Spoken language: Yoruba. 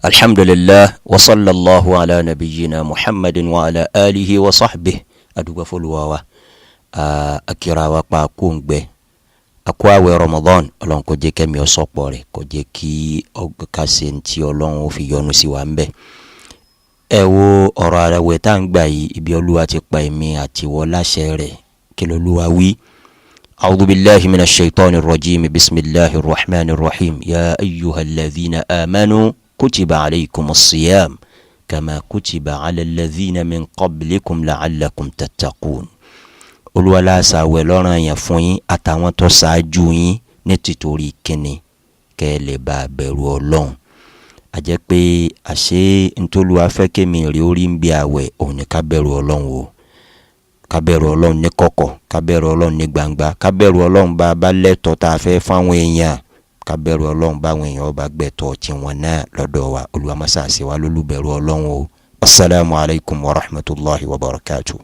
Alhamdulilah wa sallallahu ala nabiyyina Muhammadin wa ala alihi wa sahbihi. Adúgbò fọlùwà wa, akira wa pa kóńgbẹ akó àwẹ̀ Ramadan. Ọlọ́run kó jẹ́ kẹ́mi ọ̀sọ́pọ̀ rẹ̀, kó jẹ́ kí ọkàṣe ntí Ọlọ́run ó fi yọ́nú sí wa ń bẹ̀. Ẹ wo ọ̀rọ̀ àwẹ̀ tá à ń gbà yìí, ibi Olúwa ti pa èmi àti wọ́ láṣẹ rẹ̀. Kí lolúwa wí? أعوذ بالله من الشيطان الرجيم. بسم الله الرحمن الرحيم. يا أيها الذين آمنوا كتب عليكم الصيام كما كتب على الذين من قبلكم لعلكم تتقون. Olúwa la ṣàwẹ̀ lọ́ranyàn fún yín àtàwọn tó ṣáájú yín ní tìtorí kínni? Kẹ́ ẹ lè bá a bẹ̀rù Ọlọ́run. A jẹ́ pé àṣé ntòlúwa fẹ́ kémi rí orí ń bí àwẹ̀ òun ní ká bẹ̀rù Ọlọ́run o. Ká bẹ̀rù Ọlọ́run ní kọ̀kọ̀, ká bẹ̀rù Ọlọ́run ní gbangba, ká bẹ̀rù Ọlọ́run bá a bá lẹ́tọ̀ọ́ tá a fẹ́ fáwọn èèyàn, ká bẹ̀rù Ọlọ́run báwọn èèyàn bá gbẹ̀tọ̀ tiwọn náà lọ́dọ̀ wa. Olúwa má ṣe wá lólùbẹ̀rù Ọlọ́run o. Asalaamualeykum wa rahmatulahi wa barakatuh.